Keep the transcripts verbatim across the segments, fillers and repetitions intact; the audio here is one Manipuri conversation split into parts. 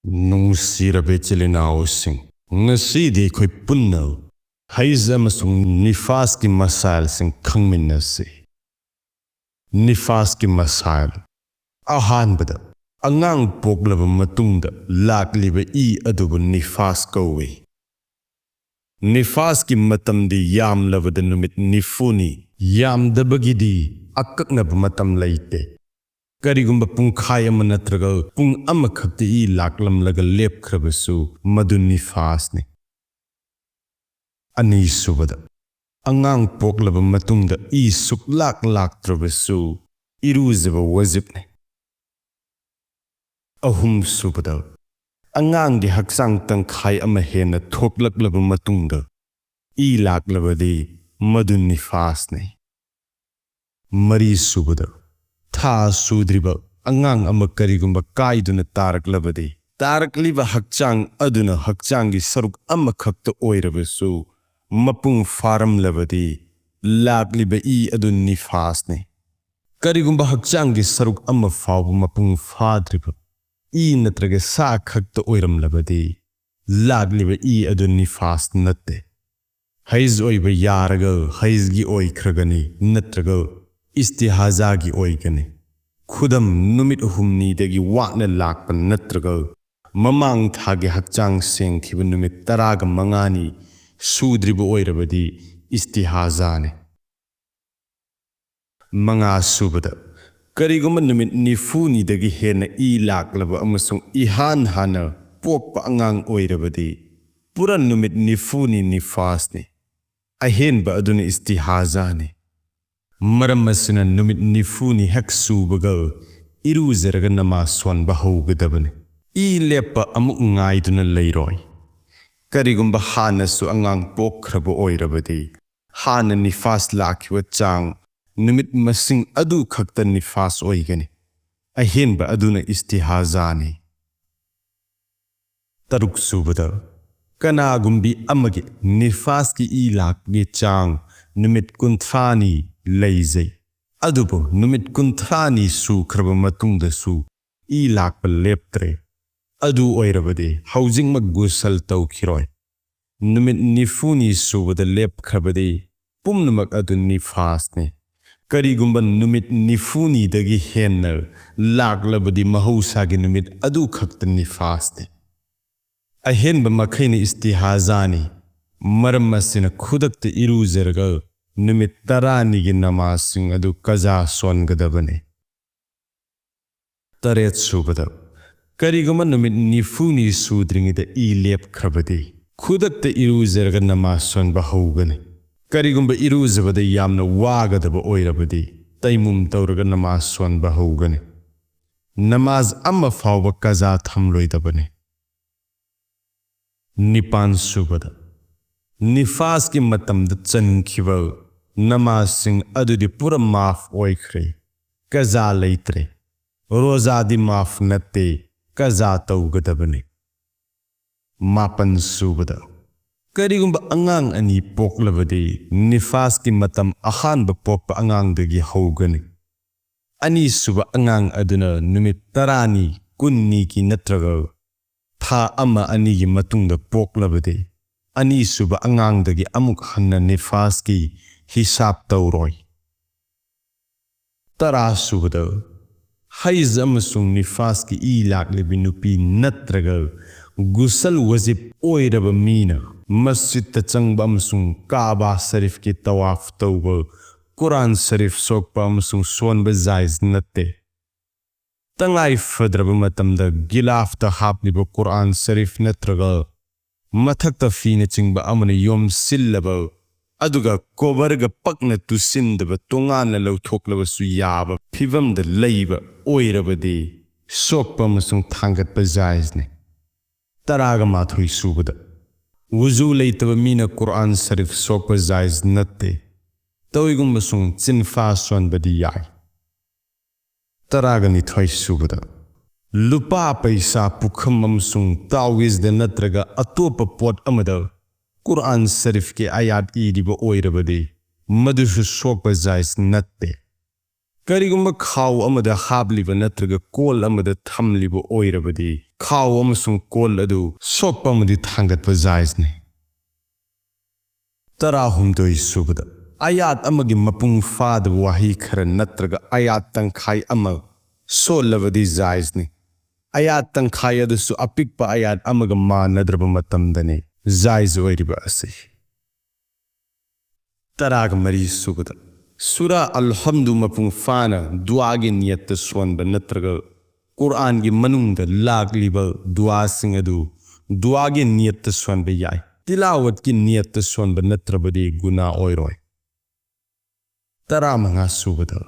ꯅꯨꯡꯁꯤꯔꯕ ꯏꯆꯤꯜ ꯏꯅꯥꯎꯁꯤꯡ, ꯉꯁꯤꯗꯤ ꯑꯩꯈꯣꯏ ꯄꯨꯟꯅ ꯍꯩꯖ ꯑꯃꯁꯨꯡ ꯅꯤꯐꯥꯁꯀꯤ ꯃꯁꯥꯏꯜꯁꯤꯡ ꯈꯪꯃꯤꯟꯅꯁꯤ꯫ ꯅꯤꯐꯥꯁꯀꯤ ꯃꯁꯥꯏꯜ꯫ ꯑꯍꯥꯟꯕꯗ, ꯑꯉꯥꯡ ꯄꯣꯛꯂꯕ ꯃꯇꯨꯡꯗ ꯂꯥꯛꯂꯤꯕ ꯏ ꯑꯗꯨꯕꯨ ꯅꯤꯐꯥꯁ ꯀꯧꯏ꯫ ꯅꯤꯐꯥꯁꯀꯤ ꯃꯇꯝꯗꯤ ꯌꯥꯝꯂꯕꯗ ꯅꯨꯃꯤꯠ ꯅꯤꯐꯨꯅꯤ, ꯌꯥꯝꯗꯕꯒꯤꯗꯤ ꯑꯀꯛꯅꯕ ꯃꯇꯝ ꯂꯩꯇꯦ꯫ ꯀꯔꯤꯒꯨꯝꯕ ꯄꯨꯡꯈꯥꯏ ꯑꯃ ꯅꯠꯇ꯭ꯔꯒ ꯄꯨꯡ ꯑꯃꯈꯛꯇ ꯏ ꯂꯥꯛꯂꯝꯂꯒ ꯂꯦꯞꯈ꯭ꯔꯕꯁꯨ, ꯃꯗꯨ ꯅꯤꯐꯥꯁꯅꯤ꯫ ꯑꯅꯤꯁꯨꯕꯗ, ꯑꯉꯥꯡ ꯄꯣꯛꯂꯕ ꯃꯇꯨꯡꯗ ꯏ ꯁꯨꯛꯂꯥꯛ ꯂꯥꯛꯇ꯭ꯔꯕꯁꯨ, ꯏꯔꯨꯖꯕ ꯋꯥꯖꯤꯕꯅꯤ꯫ ꯑꯍꯨꯝꯁꯨꯕꯗ, ꯑꯉꯥꯡꯒꯤ ꯍꯛꯆꯥꯡ ꯇꯪꯈꯥꯏ ꯑꯃ ꯍꯦꯟꯅ ꯊꯣꯛꯂꯛꯂꯕ ꯃꯇꯨꯡꯗ ꯏ ꯂꯥꯛꯂꯕꯗꯤ, ꯃꯗꯨ ꯅꯤꯐꯥꯁꯅꯤ꯫ ꯃꯔꯤꯁꯨꯕꯗ, ꯊꯥ ꯁꯨꯗ꯭ꯔꯤꯕ ꯑꯉꯥꯡ ꯑꯃ ꯀꯔꯤꯒꯨꯝꯕ ꯀꯥꯏꯗꯨꯅ ꯇꯥꯔꯛꯂꯕꯗꯤ, ꯇꯥꯔꯛꯂꯤꯕ ꯍꯛꯆꯥꯡ ꯑꯗꯨꯅ ꯍꯛꯆꯥꯡꯒꯤ ꯁꯔꯨꯛ ꯑꯃꯈꯛꯇ ꯑꯣꯏꯔꯕꯁꯨ, ꯃꯄꯨꯡ ꯐꯥꯔꯝꯂꯕꯗꯤ, ꯂꯥꯛꯂꯤꯕ ꯏ ꯑꯗꯨ ꯅꯤꯐꯥꯁꯅꯤ꯫ ꯀꯔꯤꯒꯨꯝꯕ ꯍꯛꯆꯥꯡꯒꯤ ꯁꯔꯨꯛ ꯑꯃ ꯐꯥꯎꯕ ꯃꯄꯨꯡ ꯐꯥꯗ꯭ꯔꯤꯕ ꯏ ꯅꯠꯇ꯭ꯔꯒ ꯁꯥ ꯈꯛꯇ ꯑꯣꯏꯔꯝꯂꯕꯗꯤ, ꯂꯥꯛꯂꯤꯕ ꯏ ꯑꯗꯨ ꯅꯤꯐꯥꯁ ꯅꯠꯇꯦ꯫ ꯍꯩꯖ ꯑꯣꯏꯕ ꯌꯥꯔꯒ ꯍꯩꯖꯒꯤ ꯑꯣꯏꯈ꯭ꯔꯒꯅꯤ, ꯅꯠꯇ꯭ꯔꯒ ꯏꯁꯇꯤꯍꯥꯖꯥꯒꯤ ꯑꯣꯏꯒꯅꯤ꯫ ꯈꯨꯗꯝ, ꯅꯨꯃꯤꯠ ꯍꯨꯝꯅꯤꯗꯒꯤ ꯋꯥꯠꯅ ꯂꯥꯛꯄ ꯅꯠꯇ꯭ꯔꯒ ꯃꯃꯥꯡ ꯊꯥꯒꯤ ꯍꯛꯆꯥꯡ ꯁꯦꯡꯈꯤꯕ ꯅꯨꯃꯤꯠ ꯇꯔꯥꯒ ꯃꯉꯥꯅꯤ ꯁꯨꯗ꯭ꯔꯤꯕ ꯑꯣꯏꯔꯕꯗꯤ, ꯏꯁꯇꯤꯍꯥꯖꯥꯅꯤ꯫ ꯃꯉꯥꯁꯨꯕꯗ, ꯀꯔꯤꯒꯨꯝꯕ ꯅꯨꯃꯤꯠ ꯅꯤꯐꯨꯅꯤꯗꯒꯤ ꯍꯦꯟꯅ ꯏ ꯂꯥꯛꯂꯕ ꯑꯃꯁꯨꯡ ꯏꯍꯥꯟ ꯍꯥꯟꯅ ꯄꯣꯛꯄ ꯑꯉꯥꯡ ꯑꯣꯏꯔꯕꯗꯤ, ꯄꯨꯔꯥ ꯅꯨꯃꯤꯠ ꯅꯤꯐꯨꯅꯤ ꯅꯤꯐꯥꯁꯅꯤ꯫ ꯑꯍꯦꯟꯕ ꯑꯗꯨꯅ ꯏꯁꯇꯤꯍꯥꯖꯥꯅꯤ꯫ ꯃꯔꯝ ꯑꯁꯤꯅ, ꯅꯨꯃꯤꯠ ꯅꯤꯐꯨꯅꯤ ꯍꯦꯛ ꯁꯨꯕꯒ ꯏꯔꯨꯖꯔꯒ ꯅꯃꯥꯖ ꯁꯣꯟꯕ ꯍꯧꯒꯗꯕꯅꯤ꯫ ꯏ ꯂꯦꯞꯄ ꯑꯃꯨꯛ ꯉꯥꯏꯗꯨꯅ ꯂꯩꯔꯣꯏ꯫ ꯀꯔꯤꯒꯨꯝꯕ ꯍꯥꯟꯅꯁꯨ ꯑꯉꯥꯡ ꯄꯣꯛꯈ꯭ꯔꯕ ꯑꯣꯏꯔꯕꯗꯤ, ꯍꯥꯟꯅ ꯅꯤꯐꯥꯁ ꯂꯥꯛꯈꯤꯕ ꯆꯥꯡ ꯅꯨꯃꯤꯠ ꯃꯁꯤꯡ ꯑꯗꯨ ꯈꯛꯇ ꯅꯤꯐꯥꯁ ꯑꯣꯏꯒꯅꯤ꯫ ꯑꯍꯦꯟꯕ ꯑꯗꯨꯅ ꯏꯁꯇꯤꯍꯥꯖꯥꯅꯤ꯫ ꯇꯔꯨꯛꯁꯨꯕꯗ, ꯀꯅꯥꯒꯨꯝꯕꯤ ꯑꯃꯒꯤ ꯅꯤꯐꯥꯁꯀꯤ ꯏ ꯂꯥꯛꯄꯒꯤ ꯆꯥꯡ ꯅꯨꯃꯤꯠ ꯀꯨꯟꯊ꯭ꯔꯥꯅꯤ ꯂꯩꯖꯩ꯫ ꯑꯗꯨꯕꯨ ꯅꯨꯃꯤꯠ ꯀꯨꯟꯊ꯭ꯔꯥꯅꯤ ꯁꯨꯈ꯭ꯔꯕ ꯃꯇꯨꯡꯗꯁꯨ ꯏ ꯂꯥꯛꯄ ꯂꯦꯞꯇ꯭ꯔꯦ꯫ ꯑꯗꯨ ꯑꯣꯏꯔꯕꯗꯤ ꯍꯧꯖꯤꯛꯃꯛ ꯒꯨꯁꯜ ꯇꯧꯈꯤꯔꯣꯏ꯫ ꯅꯨꯃꯤꯠ ꯅꯤꯐꯨꯅꯤ ꯁꯨꯕꯗ ꯂꯦꯞꯈ꯭ꯔꯕꯗꯤ ꯄꯨꯝꯅꯃꯛ ꯑꯗꯨ ꯅꯤꯐꯥꯁꯅꯤ꯫ ꯀꯔꯤꯒꯨꯝꯕ ꯅꯨꯃꯤꯠ ꯅꯤꯐꯨꯅꯤꯗꯒꯤ ꯍꯦꯟꯅ ꯂꯥꯛꯂꯕꯗꯤ ꯃꯍꯧꯁꯥꯒꯤ ꯅꯨꯃꯤꯠ ꯑꯗꯨ ꯈꯛꯇ ꯅꯤꯐꯥꯁꯅꯤ꯫ ꯑꯍꯦꯟꯕ ꯃꯈꯩꯅ ꯏꯁꯇꯤꯍꯥꯖꯥꯅꯤ꯫ ꯃꯔꯝ ꯑꯁꯤꯅ ꯈꯨꯗꯛꯇ ꯏꯔꯨꯖꯔꯒ ꯅꯨꯃꯤꯠ ꯇꯔꯥꯅꯤꯒꯤ ꯅꯃꯥꯖꯁꯤꯡ ꯑꯗꯨ ꯀꯖꯥ ꯁꯣꯟꯒꯗꯕꯅꯤ꯫ ꯇꯔꯦꯠ ꯁꯨꯕꯗ, ꯀꯔꯤꯒꯨꯝꯕ ꯅꯨꯃꯤꯠ ꯅꯤꯐꯨꯅꯤ ꯁꯨꯗ꯭ꯔꯤꯉꯩꯗ ꯏ ꯂꯦꯞꯈ꯭ꯔꯕꯗꯤ, ꯈꯨꯗꯛꯇ ꯏꯔꯨꯖꯔꯒ ꯅꯃꯥꯖ ꯁꯣꯟꯕ ꯍꯧꯒꯅꯤ꯫ ꯀꯔꯤꯒꯨꯝꯕ ꯏꯔꯨꯖꯕꯗ ꯌꯥꯝꯅ ꯋꯥꯒꯗꯕ ꯑꯣꯏꯔꯕꯗꯤ, ꯇꯩꯃꯨꯝ ꯇꯧꯔꯒ ꯅꯃꯥꯖ ꯁꯣꯟꯕ ꯍꯧꯒꯅꯤ꯫ ꯅꯃꯥꯖ ꯑꯃ ꯐꯥꯎꯕ ꯀꯖꯥ ꯊꯝꯂꯣꯏꯗꯕꯅꯤ꯫ ꯅꯤꯄꯥꯟ ꯁꯨꯕꯗ, ꯅꯤꯐꯥꯁꯀꯤ ꯃꯇꯝꯗ ꯆꯟꯈꯤꯕ ꯅꯃꯥꯖꯁꯤꯡ ꯑꯗꯨꯗꯤ ꯄꯨꯔꯥ ꯃꯥꯐ ꯑꯣꯏꯈ꯭ꯔꯦ, ꯀꯖꯥ ꯂꯩꯇ꯭ꯔꯦ꯫ ꯔꯣꯖꯥꯗꯤ ꯃꯥꯐ ꯅꯠꯇꯦ, ꯀꯖꯥ ꯇꯧꯒꯗꯕꯅꯤ꯫ ꯃꯥꯄꯟ ꯁꯨꯕꯗ, ꯀꯔꯤꯒꯨꯝꯕ ꯑꯉꯥꯡ ꯑꯅꯤ ꯄꯣꯛꯂꯕꯗꯤ ꯅꯤꯐꯥꯁꯀꯤ ꯃꯇꯝ ꯑꯍꯥꯟꯕ ꯄꯣꯛꯄ ꯑꯉꯥꯡꯗꯒꯤ ꯍꯧꯒꯅꯤ꯫ ꯑꯅꯤꯁꯨꯕ ꯑꯉꯥꯡ ꯑꯗꯨꯅ ꯅꯨꯃꯤꯠ ꯇꯔꯥꯅꯤ, ꯀꯨꯟꯅꯤꯒꯤ ꯅꯠꯇ꯭ꯔꯒ ꯊꯥ ꯑꯃ ꯑꯅꯤꯒꯤ ꯃꯇꯨꯡꯗ ꯄꯣꯛꯂꯕꯗꯤ, ꯑꯅꯤꯁꯨꯕ ꯑꯉꯥꯡꯗꯒꯤ ꯑꯃꯨꯛ ꯍꯟꯅ ꯅꯤꯐꯥꯁꯀꯤ ꯍꯤꯁꯥꯕ ꯇꯧꯔꯣꯏ꯫ ꯇꯔꯥ ꯁꯨꯕꯗ, ꯍꯩꯖ ꯑꯃꯁꯨꯡ ꯅꯤꯐꯥꯁꯀꯤ ꯏ ꯂꯥꯛꯂꯤꯕꯤ ꯅꯨꯄꯤ ꯅꯠꯇ꯭ꯔꯒ ꯒꯨꯁꯜ ꯋꯥꯖꯤꯕ ꯑꯣꯏꯔꯕ ꯃꯤꯅ ꯃꯁꯖꯤꯗꯇ ꯆꯪꯕ ꯑꯃꯁꯨꯡ ꯀꯥꯕꯥ ꯁꯔꯤꯐꯀꯤ ꯇꯋꯥꯐ ꯇꯧꯕ, ꯀꯨꯔꯥꯟ ꯁꯔꯤꯐ ꯁꯣꯛꯄ ꯑꯃꯁꯨꯡ ꯁꯣꯟꯕ ꯖꯥꯏꯖ ꯅꯠꯇꯦ꯫ ꯇꯉꯥꯏ ꯐꯗ꯭ꯔꯕ ꯃꯇꯝꯗ ꯒꯤꯂꯥꯐꯇ ꯍꯥꯞꯂꯤꯕ ꯀꯨꯔꯥꯟ ꯁꯔꯤꯐ ꯅꯠꯇ꯭ꯔꯒ ꯃꯊꯛꯇ ꯐꯤꯅꯆꯤꯡꯕ ꯑꯃꯅ ꯌꯣꯝꯁꯤꯜꯂꯕ, ꯑꯗꯨꯒ ꯀꯣꯕꯔꯒ ꯄꯛꯅ ꯇꯨꯁꯤꯟꯗꯕ ꯇꯣꯉꯥꯟꯅ ꯂꯧꯊꯣꯛꯂꯕꯁꯨ ꯌꯥꯕ ꯐꯤꯚꯝꯗ ꯂꯩꯕ ꯑꯣꯏꯔꯕꯗꯤ, ꯁꯣꯛꯄ ꯑꯃꯁꯨꯡ ꯊꯥꯡꯒꯠꯄ ꯖꯥꯏꯖꯅꯤ꯫ ꯇꯔꯥꯒ ꯃꯥꯊꯣꯏ ꯁꯨꯕꯗ, ꯋꯨꯖꯨ ꯂꯩꯇꯕ ꯃꯤꯅ ꯀꯨꯔꯥꯟ ꯁꯔꯤꯐ ꯁꯣꯛꯄ ꯖꯥꯏꯖ ꯅꯠꯇꯦ꯫ ꯇꯧꯏꯒꯨꯝꯕꯁꯨꯡ ꯆꯤꯟꯐꯥ ꯁꯣꯟꯕꯗꯤ ꯌꯥꯏ꯫ ꯇꯔꯥꯒ ꯅꯤꯊꯣꯏ ꯁꯨꯕꯗ, ꯂꯨꯄꯥ ꯄꯩꯁꯥ ꯄꯨꯈꯝ ꯑꯃꯁꯨꯡ ꯇꯥꯋꯤꯖꯗ ꯅꯠꯇ꯭ꯔꯒ ꯑꯇꯣꯞꯄ ꯄꯣꯠ ꯑꯃꯗ ꯀꯨꯔꯥꯟ ꯁꯔꯤꯐꯀꯤ ꯑꯌꯥꯠ ꯏꯔꯤꯕ ꯑꯣꯏꯔꯕꯗꯤ, ꯃꯗꯨꯁꯨ ꯁꯣꯛꯄ ꯖꯥꯏꯖ ꯅꯠꯇꯦ꯫ ꯀꯔꯤꯒꯨꯝꯕ ꯈꯥꯎ ꯑꯃꯗ ꯍꯥꯞꯂꯤꯕ ꯅꯠꯇ꯭ꯔꯒ ꯀꯣꯜ ꯑꯃꯗ ꯊꯝꯂꯤꯕ ꯑꯣꯏꯔꯕꯗꯤ, ꯈꯥꯎ ꯑꯃꯁꯨꯡ ꯀꯣꯜ ꯑꯗꯨ ꯁꯣꯛꯄ ꯑꯃꯗꯤ ꯊꯥꯡꯒꯠꯄ ꯖꯥꯏꯖꯅꯤ꯫ ꯇꯔꯥꯍꯨꯝꯗꯣꯏ ꯁꯨꯕꯗ, ꯑꯌꯥꯠ ꯑꯃꯒꯤ ꯃꯄꯨꯡ ꯐꯥꯗꯕ ꯋꯥꯍꯩ ꯈꯔ ꯅꯠꯇ꯭ꯔꯒ ꯑꯌꯥꯠ ꯇꯪꯈꯥꯏ ꯑꯃ ꯁꯣꯜꯂꯕꯗꯤ ꯖꯥꯏꯖꯅꯤ꯫ ꯑꯌꯥꯠ ꯇꯪꯈꯥꯏ ꯑꯗꯨꯁꯨ ꯑꯄꯤꯛꯄ ꯑꯌꯥꯠ ꯑꯃꯒ ꯃꯥꯟꯅꯗ꯭ꯔꯕ ꯃꯇꯝꯗꯅꯤ ꯖꯥꯏꯖ ꯑꯣꯏꯔꯤꯕ ꯑꯁꯤ꯫ ꯇꯔꯥꯒ ꯃꯔꯤ ꯁꯨꯕꯗ, ꯁꯨꯔꯥ ꯑꯜ-ꯍꯝꯗꯨ ꯃꯄꯨꯡ ꯐꯥꯅ ꯗꯨꯋꯥꯒꯤ ꯅꯤꯌꯠꯇ ꯁꯣꯟꯕ ꯅꯠꯇ꯭ꯔꯒ ꯀꯨꯔꯑꯥꯟꯒꯤ ꯃꯅꯨꯡꯗ ꯂꯥꯛꯂꯤꯕ ꯗꯨꯋꯥꯁꯤꯡ ꯑꯗꯨ ꯗꯨꯋꯥꯒꯤ ꯅꯤꯌꯠꯇ ꯁꯣꯟꯕ ꯌꯥꯏ꯫ ꯇꯤꯂꯥꯋꯠꯀꯤ ꯅꯤꯌꯠꯇ ꯁꯣꯟꯕ ꯅꯠꯇ꯭ꯔꯕꯗꯤ ꯒꯨꯅꯥ ꯑꯣꯏꯔꯣꯏ꯫ ꯇꯔꯥꯃꯉꯥ ꯁꯨꯕꯗ,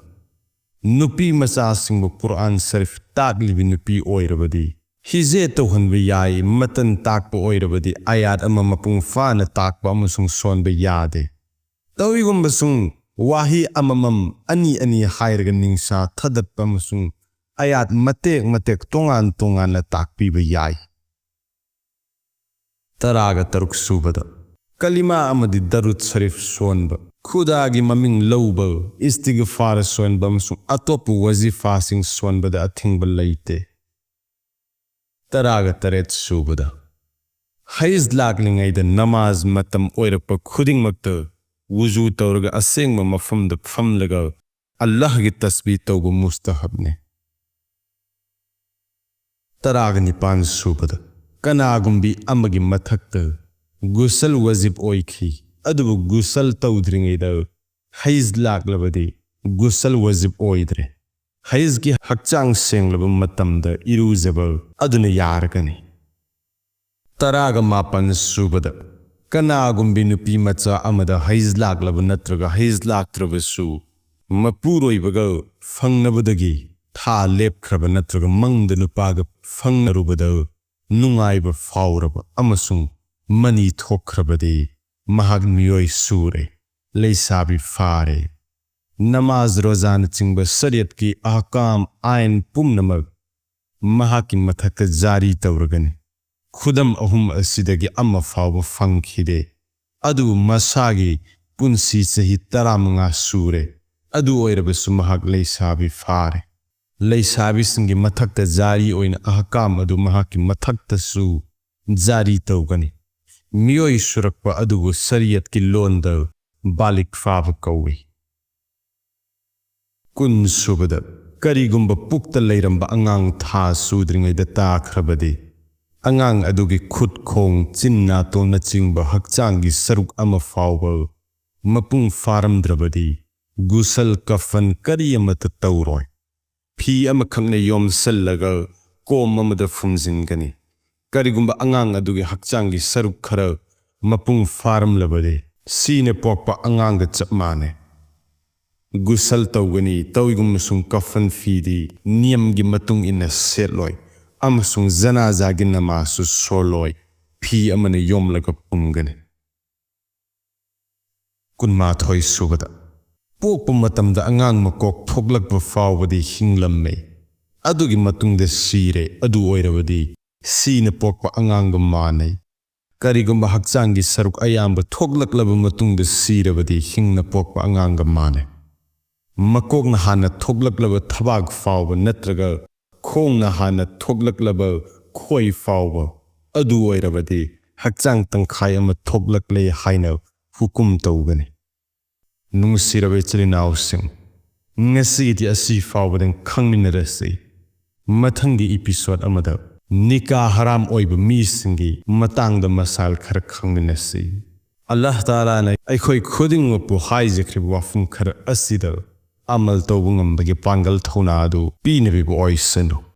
ꯅꯨꯄꯤ ꯃꯆꯥꯁꯤꯡꯕꯨ ꯀꯨꯔꯑꯥꯟ ꯁꯔꯤꯐ ꯇꯥꯛꯂꯤꯕꯤ ꯅꯨꯄꯤ ꯑꯣꯏꯔꯕꯗꯤ ꯍꯤꯖꯦ ꯇꯧꯍꯟꯕ ꯌꯥꯏ꯫ ꯃꯇꯟ ꯇꯥꯛꯄ ꯑꯣꯏꯔꯕꯗꯤ ꯑꯌꯥꯠ ꯑꯃ ꯃꯄꯨꯡ ꯐꯥꯅ ꯇꯥꯛꯄ ꯑꯃꯁꯨꯡ ꯁꯣꯟꯕ ꯌꯥꯗꯦ꯫ ꯇꯧꯏꯒꯨꯝꯕꯁꯨꯡ ꯋꯥꯍꯩ ꯑꯃꯃꯝ ꯑꯅꯤ ꯑꯅꯤ ꯍꯥꯏꯔꯒ ꯅꯤꯡꯁꯥ ꯊꯗꯠꯄ ꯑꯃꯁꯨꯡ ꯑꯌꯥꯠ ꯃꯇꯦꯛ ꯃꯇꯦꯛ ꯇꯣꯉꯥꯟ ꯇꯣꯉꯥꯟꯅ ꯇꯥꯛꯄꯤꯕ ꯌꯥꯏ꯫ ꯇꯔꯥꯒ ꯇꯔꯨꯛ ꯁꯨꯕꯗ, ꯀꯂꯤꯃꯥ ꯑꯃꯗꯤ ꯗꯔꯨꯗ ꯁꯔꯤꯐ ꯁꯣꯟꯕ, ꯈꯨꯗꯥꯒꯤ ꯃꯃꯤꯡ ꯂꯧꯕ, ꯏꯁꯇꯤꯒꯐꯥꯔ ꯁꯣꯟꯕ ꯑꯃꯁꯨꯡ ꯑꯇꯣꯞꯄ ꯋꯥꯖꯤꯐꯥꯁꯤꯡ ꯁꯣꯟꯕꯗ ꯑꯊꯤꯡꯕ ꯂꯩꯇꯦ꯫ ꯇꯔꯥꯒ ꯇꯔꯦꯠ ꯁꯨꯕꯗ, ꯍꯩꯖ ꯂꯥꯛꯂꯤꯉꯩꯗ ꯅꯃꯥꯖ ꯃꯇꯝ ꯑꯣꯏꯔꯛꯄ ꯈꯨꯗꯤꯡꯃꯛꯇ ꯋꯨꯖꯨ ꯇꯧꯔꯒ ꯑꯁꯦꯡꯕ ꯃꯐꯝꯗ ꯐꯝꯂꯒ ꯑꯜꯂꯥꯍꯒꯤ ꯇꯁꯕꯤ ꯇꯧꯕ ꯃꯨꯁꯇꯍꯕꯅꯤ꯫ ꯇꯔꯥꯒ ꯅꯤꯄꯥꯟ ꯁꯨꯕꯗ, ꯀꯅꯥꯒꯨꯝꯕꯤ ꯑꯃꯒꯤ ꯃꯊꯛꯇ ꯒꯨꯁꯜ ꯋꯥꯖꯤꯕ ꯑꯣꯏꯈꯤ, ꯑꯗꯨꯕꯨ ꯒꯨꯁꯜ ꯇꯧꯗ꯭ꯔꯤꯉꯩꯗ ꯍꯩꯖ ꯂꯥꯛꯂꯕꯗꯤ ꯒꯨꯁꯜ ꯋꯥꯖꯤꯕ ꯑꯣꯏꯗ꯭ꯔꯦ꯫ ꯍꯩꯖꯒꯤ ꯍꯛꯆꯥꯡ ꯁꯦꯡꯂꯕ ꯃꯇꯝꯗ ꯏꯔꯨꯖꯕ ꯑꯗꯨꯅ ꯌꯥꯔꯒꯅꯤ꯫ ꯇꯔꯥꯒ ꯃꯥꯄꯟ ꯁꯨꯕꯗ, ꯀꯅꯥꯒꯨꯝꯕꯤ ꯅꯨꯄꯤ ꯃꯆꯥ ꯑꯃꯗ ꯍꯩꯖ ꯂꯥꯛꯂꯕ ꯅꯠꯇ꯭ꯔꯒ ꯍꯩꯖ ꯂꯥꯛꯇ꯭ꯔꯕꯁꯨ ꯃꯄꯨꯔꯣꯏꯕꯒ ꯐꯪꯅꯕꯗꯒꯤ ꯊꯥ ꯂꯦꯞꯈ꯭ꯔꯕ ꯅꯠꯇ꯭ꯔꯒ ꯃꯪꯗ ꯅꯨꯄꯥꯒ ꯐꯪꯅꯔꯨꯕꯗ ꯅꯨꯡꯉꯥꯏꯕ ꯐꯥꯎꯔꯕ ꯑꯃꯁꯨꯡ ꯃꯅꯤ ꯊꯣꯛꯈ꯭ꯔꯕꯗꯤ ꯃꯍꯥꯛ ꯃꯤꯑꯣꯏ ꯁꯨꯔꯦ, ꯂꯩꯁꯥꯕꯤ ꯐꯥꯔꯦ꯫ ꯅꯃꯥꯖ, ꯔꯣꯖꯥꯅꯆꯤꯡꯕ ꯁꯔꯤꯌꯠꯀꯤ ꯑꯍꯀꯥꯝ, ꯑꯥꯏꯟ ꯄꯨꯝꯅꯃꯛ ꯃꯍꯥꯛꯀꯤ ꯃꯊꯛꯇ ꯖꯥꯔꯤ ꯇꯧꯔꯒꯅꯤ꯫ ꯈꯨꯗꯝ ꯑꯍꯨꯝ ꯑꯁꯤꯗꯒꯤ ꯑꯃ ꯐꯥꯎꯕ ꯐꯪꯈꯤꯗꯦ꯫ ꯑꯗꯨꯕꯨ ꯃꯁꯥꯒꯤ ꯄꯨꯟꯁꯤ ꯆꯍꯤ ꯇꯔꯥꯃꯉꯥ ꯁꯨꯔꯦ꯫ ꯑꯗꯨ ꯑꯣꯏꯔꯕꯁꯨ ꯃꯍꯥꯛ ꯂꯩꯁꯥꯕꯤ ꯐꯥꯔꯦ꯫ ꯂꯩꯁꯥꯕꯤꯁꯤꯡꯒꯤ ꯃꯊꯛꯇ ꯖꯥꯔꯤ ꯑꯣꯏꯅ ꯑꯍꯀꯥꯝ ꯑꯗꯨ ꯃꯍꯥꯛꯀꯤ ꯃꯊꯛꯇꯁꯨ ꯖꯥꯔꯤ ꯇꯧꯒꯅꯤ꯫ ꯃꯤꯑꯣꯏ ꯁꯨꯔꯛꯄ ꯑꯗꯨꯕꯨ ꯁꯔꯤꯌꯠꯀꯤ ꯂꯣꯟꯗ ꯕꯥꯂꯤꯛ ꯐꯥꯕ ꯀꯧꯏ꯫ ꯀꯨꯟ ꯁꯨꯕꯗ, ꯀꯔꯤꯒꯨꯝꯕ ꯄꯨꯛꯇ ꯂꯩꯔꯝꯕ ꯑꯉꯥꯡ ꯊꯥ ꯁꯨꯗ꯭ꯔꯤꯉꯩꯗ ꯇꯥꯈ꯭ꯔꯕꯗꯤ, ꯑꯉꯥꯡ ꯑꯗꯨꯒꯤ ꯈꯨꯠ, ꯈꯣꯡ, ꯆꯤꯟ, ꯅꯥꯇꯣꯟꯅꯆꯤꯡꯕ ꯍꯛꯆꯥꯡꯒꯤ ꯁꯔꯨꯛ ꯑꯃ ꯐꯥꯎꯕ ꯃꯄꯨꯡ ꯐꯥꯔꯝꯗ꯭ꯔꯕꯗꯤ, ꯒꯨꯁꯜ, ꯀꯐꯟ ꯀꯔꯤ ꯑꯃꯠꯇ ꯇꯧꯔꯣꯏ꯫ ꯐꯤ ꯑꯃꯈꯛꯅ ꯌꯣꯝꯁꯜꯂꯒ ꯀꯣꯝ ꯑꯃꯗ ꯐꯨꯝꯖꯤꯟꯒꯅꯤ꯫ ꯀꯔꯤꯒꯨꯝꯕ ꯑꯉꯥꯡ ꯑꯗꯨꯒꯤ ꯍꯛꯆꯥꯡꯒꯤ ꯁꯔꯨꯛ ꯈꯔ ꯃꯄꯨꯡ ꯐꯥꯔꯝꯂꯕꯗꯤ, ꯁꯤꯅ ꯄꯣꯛꯄ ꯑꯉꯥꯡꯒ ꯆꯞ ꯃꯥꯟꯅꯩ꯫ ꯒꯨꯁꯜ ꯇꯧꯒꯅꯤ, ꯇꯧꯏꯒꯨꯝꯕꯁꯨꯡ ꯀꯐꯟ ꯐꯤꯗꯤ ꯅꯤꯌꯝꯒꯤ ꯃꯇꯨꯡ ꯏꯟꯅ ꯁꯦꯠꯂꯣꯏ, ꯑꯃꯁꯨꯡ ꯖꯅꯥꯖꯥꯒꯤ ꯅꯃꯥꯖꯁꯨ ꯁꯣꯜꯂꯣꯏ, ꯐꯤ ꯑꯃꯅ ꯌꯣꯝꯂꯒ ꯄꯨꯝꯒꯅꯤ꯫ ꯀꯨꯟꯃꯥꯊꯣꯏ ꯁꯨꯕꯗ, ꯄꯣꯛꯄ ꯃꯇꯝꯗ ꯑꯉꯥꯡ ꯃꯀꯣꯛ ꯊꯣꯛꯂꯛꯄ ꯐꯥꯎꯕꯗꯤ ꯍꯤꯡꯂꯝꯃꯦ, ꯑꯗꯨꯒꯤ ꯃꯇꯨꯡꯗ ꯁꯤꯔꯦ, ꯑꯗꯨ ꯑꯣꯏꯔꯕꯗꯤ ꯁꯤꯅ ꯄꯣꯛꯄ ꯑꯉꯥꯡꯒ ꯃꯥꯟꯅꯩ꯫ ꯀꯔꯤꯒꯨꯝꯕ ꯍꯛꯆꯥꯡꯒꯤ ꯁꯔꯨꯛ ꯑꯌꯥꯝꯕ ꯊꯣꯛꯂꯛꯂꯕ ꯃꯇꯨꯡꯗ ꯁꯤꯔꯕꯗꯤ ꯍꯤꯡꯅ ꯄꯣꯛꯄ ꯑꯉꯥꯡꯒ ꯃꯥꯟꯅꯩ꯫ ꯃꯀꯣꯛꯅ ꯍꯥꯟꯅ ꯊꯣꯛꯂꯛꯂꯕ ꯊꯕꯥꯛ ꯐꯥꯎꯕ ꯅꯠꯇ꯭ꯔꯒ ꯈꯣꯡꯅ ꯍꯥꯟꯅ ꯊꯣꯛꯂꯛꯂꯕ ꯈꯣꯏ ꯐꯥꯎꯕ, ꯑꯗꯨ ꯑꯣꯏꯔꯕꯗꯤ ꯍꯛꯆꯥꯡ ꯇꯪꯈꯥꯏ ꯑꯃ ꯊꯣꯛꯂꯛꯂꯦ ꯍꯥꯏꯅ ꯍꯨꯀꯨꯝ ꯇꯧꯒꯅꯤ꯫ ꯅꯨꯡꯁꯤꯔꯕ ꯏꯆꯤꯜ ꯏꯅꯥꯎꯁꯤꯡ, ꯉꯁꯤꯒꯤꯗꯤ ꯑꯁꯤ ꯐꯥꯎꯕꯗꯪ ꯈꯪꯃꯤꯟꯅꯔꯁꯤ꯫ ꯃꯊꯪꯒꯤ ꯏꯄꯤꯁꯣꯗ ꯑꯃꯗ ꯅꯤꯀꯥ ꯍꯔꯥꯝ ꯑꯣꯏꯕ ꯃꯤꯁꯤꯡꯒꯤ ꯃꯇꯥꯡꯗ ꯃꯁꯥꯏꯜ ꯈꯔ ꯈꯪꯃꯤꯟꯅꯁꯤ꯫ ꯑꯜꯂꯥꯍ ꯇꯥꯂꯥꯅ ꯑꯩꯈꯣꯏ ꯈꯨꯗꯤꯡꯃꯛꯄꯨ ꯍꯥꯏꯖꯈ꯭ꯔꯤꯕ ꯋꯥꯐꯝ ꯈꯔ ꯑꯁꯤꯗ ꯑꯃꯜ ꯇꯧꯕ ꯉꯝꯕꯒꯤ ꯄꯥꯡꯒꯜ ꯊꯧꯅꯥ ꯑꯗꯨ ꯄꯤꯅꯕꯤꯕ ꯑꯣꯏꯁꯅꯨ꯫